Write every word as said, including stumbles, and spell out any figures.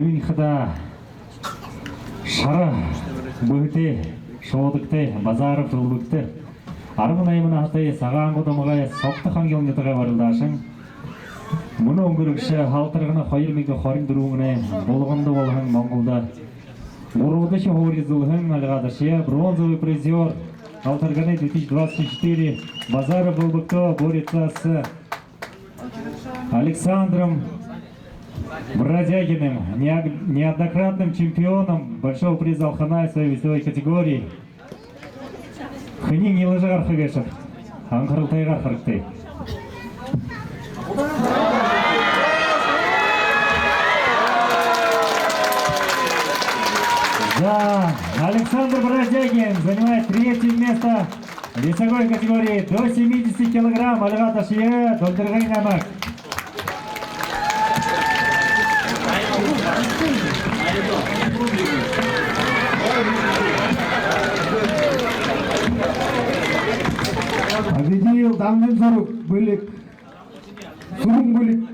Юундэ гэхэдэ, шара бүһэтэй, шуудагтай Базаров Үлбэгтэ арбан найман наһатай Сагаан Гудамгай Согто хангил нютагай барилдаашан. Мүнөө үнгэрэгшэ Алтаргана хоёр мянга хорин дүрбэн оной Булганда болоһон Монголдо гурбадахи һуури эзэлһэн альга ташая, бронзовый призёр Алтарганы две тысячи двадцать четыре Базаров Үлбэгтэ борется с Александром Бродягиным, неог-, неоднократным чемпионом большого приза Алханай своей весовой категории. Хэниинь илажа гараха гээшэб, анхаралтайгаар харагты. За, Александр Бродягин занимает третье место в весовой категории до семидесяти килограмм. Альга ташая, Дулдаргын аймаг. Победил Дангин Суруг, Бэлиг. Суруг, Бэлиг.